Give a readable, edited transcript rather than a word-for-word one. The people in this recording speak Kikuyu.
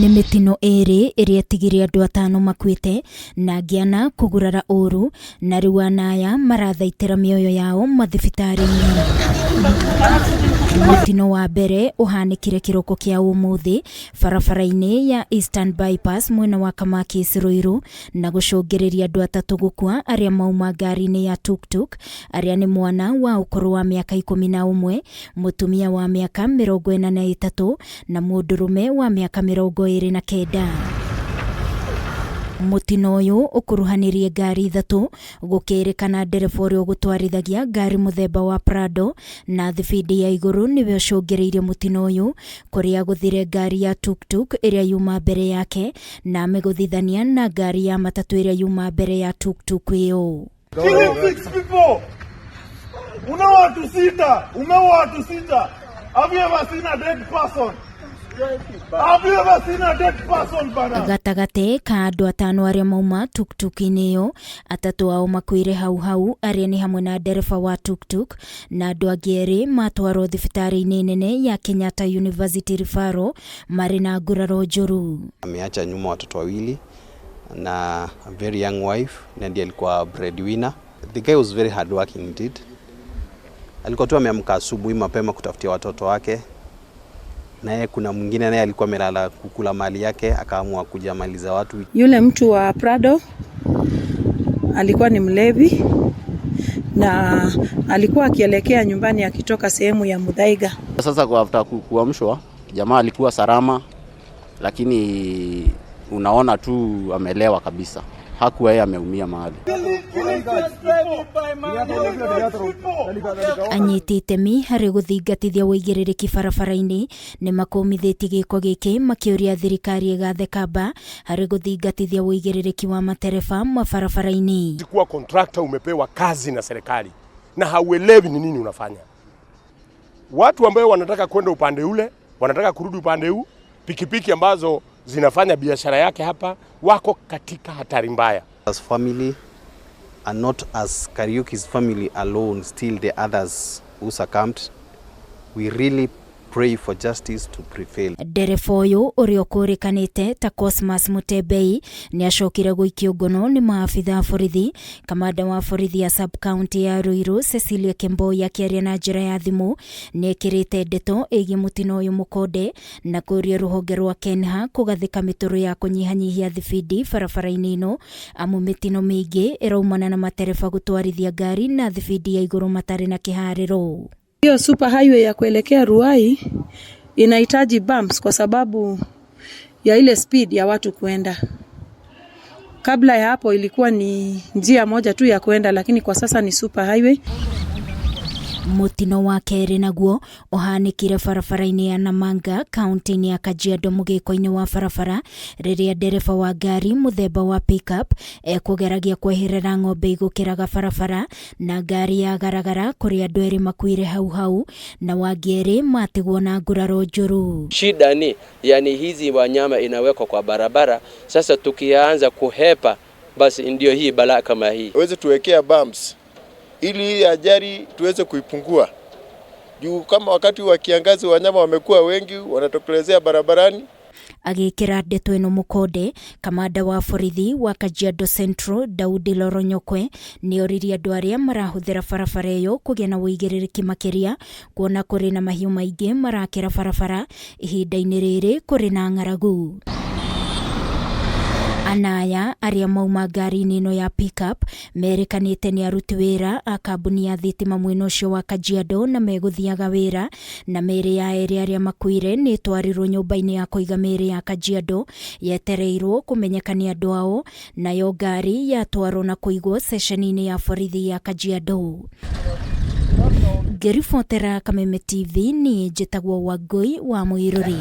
Nĩ mĩtino ĩrĩ ĩrĩa ĩtigire andũ atano makuĩte na angĩ ana kũgurara ũru na rĩu ana aya marathaitĩra mĩoyo yao mathibitarĩ-inĩ. Mũtino wa mbere ũhanĩkire kĩroko kĩa ũmũthĩ barabara-inĩ ya Eastern Bypass mwena wa Kamakis Ruiru na gũcũngĩrĩria andũ atatũ gũkua arĩa mauma ngari-inĩ ya tuktuk arĩa nĩ mwana wa ũkũrũ wa mĩaka 11, mũtumia wa mĩaka 43 na mũndũrũme wa mĩaka 29. Mũtino ũyũ ũkuruhanirie ngari ithatũ gũkĩrĩkana ndereba ũrĩa ũgũtwarithagia ngari mũthemba wa Prado na thibindi ya igũrũ nĩwe ũcũngĩrĩirie mũtino ũyũ kũrĩa agũthire ngari ya tuktuk ĩrĩa yuma mbere yake na amĩgũthithania na ngari ya matatũ ĩrĩa yuma mbere ya tuktuk ĩyo. Killing six people. Una watu sita, umeua watu sita. Have you ever seen a dead person? Have you ever seen a dead person, bana? Gatagatĩ ka andũ atano arĩa mauma tuktuk-inĩ ĩyo, atatũ ao makuire hau hau arĩa nĩ hamwe na ndereba wa tuktuk na andũ angĩ erĩ matwarwo thibitarĩ-inĩ nene ya Kenyatta University Referral marĩ na nguraro njũru. Ameacha nyuma watoto wawili na a very young wife na ndiye alikuwa breadwinner. The guy was very hard working indeed. Alikuwa tu ameamka asubuhi mapema kutafutia watoto wake, naye kuna mwingine naye alikuwa amelala kukula mali yake, akaamua kuja maliza watu. Yule mtu wa Prado alikuwa ni mlevi na alikuwa akielekea nyumbani akitoka sehemu ya Muthaiga. Sasa kwa after kuamshwa, jamaa alikuwa salama, lakini unaona tu amelewa kabisa, hakuwa yeye ameumia mahali. Anyiti itemi harĩ gũthingatithia ũigĩrĩrĩki barabara-inĩ nĩ makũmithĩtie gĩko gĩkĩ makĩũria thirikari ĩgathe kamba harĩ gũthingatithia ũigĩrĩrĩki wa matereba mabarabara-inĩ. Kuwa contractor umepewa kazi na serikali na hauelewi ni nini unafanya. Watu ambao wanataka kwenda upande ule wanataka kurudi upande huu, pikipiki ambazo zinafanya biashara yake hapa wako katika hatari mbaya. As family and not as Kariuki's family alone, still the others who succumbed, we really pray for justice to prevail. Ndereba ũyũ ũrĩa ũkũrĩkanĩte ta Cosmas Mutembei nĩ acokire gũikio ngono nĩ maabitha a borithi. Kamanda wa borithi ya sub county ya Ruiru Cecilia Kemboi akĩaria na njĩra ya thimũ nĩ ekĩrĩte ndeto ĩgiĩ mũtino ũyũ mũkonde na kũria rũhonge rwa KENHA kũgathĩka mĩtũrũ ya kũnyihanyihia thibindi barabara-inĩ ĩno amu mĩtino mĩingĩ ĩraumana na matereba gũtwarithia ngari na thibindi ya igũrũ matarĩ na kĩharĩro. Hiyo super highway ya kuelekea Ruai inahitaji bumps kwa sababu ya ile speed ya watu kuenda. Kabla ya hapo ilikuwa ni njia moja tu ya kuenda, lakini kwa sasa ni super highway. Mũtino wa kerĩ naguo ũhanĩkire barabara-inĩ ya Namanga kaunti-inĩ ya Kajiado mũgĩko-inĩ wa barabara rĩrĩa ndereba wa ngari mũthemba wa pickup ekũgeragia kweherera ng'ombe igũkĩraga barabara na ngari ya garagara kũrĩa andũ erĩ makuire hau hau na wangĩ erĩ matigwo na nguraro njũru. Shida ni yani hizi wanyama inawekwa kwa barabara, sasa tukianza kuhepa basi ndio hii balaa kama hii. Waweze tuwekea bumps ili hii ajali tuweze kuipungua. Juu kama wakati wa kiangazi wanyama wamekuwa wengi wanatokelezea barabarani. Agĩkĩra ndeto ĩno mũkonde, kamanda wa borithi wa Kajiado Central Daudi Loronyokwe nĩ oririe andũ arĩa marahũthĩra barabara ĩyo kũgĩa na ũigĩrĩrĩki makĩria kuona kũrĩ na mahiũ maingĩ marakĩra barabara ihinda-inĩ rĩrĩ kũrĩ na ng'aragu. Anaya arĩa mauma ngari-inĩ ĩno ya pickup merĩkanĩte nĩ aruti wĩra a kambuni ya thitima mwena ũcio wa Kajiado na megũthiaga wĩra na mĩĩrĩ ya erĩ arĩa makuire nĩ ĩtwarirwo nyũmba-inĩ ya kũiga mĩĩrĩ ya Kajiado yetereirwo kũmenyeka nĩ andũ ao, nayo ngari yatwarwo na kũigwo ceceni-inĩ ya borithi ya Kajiado. Ngĩribotera Kameme TV niĩ njĩtagwo Wangũi wa Mũirũri.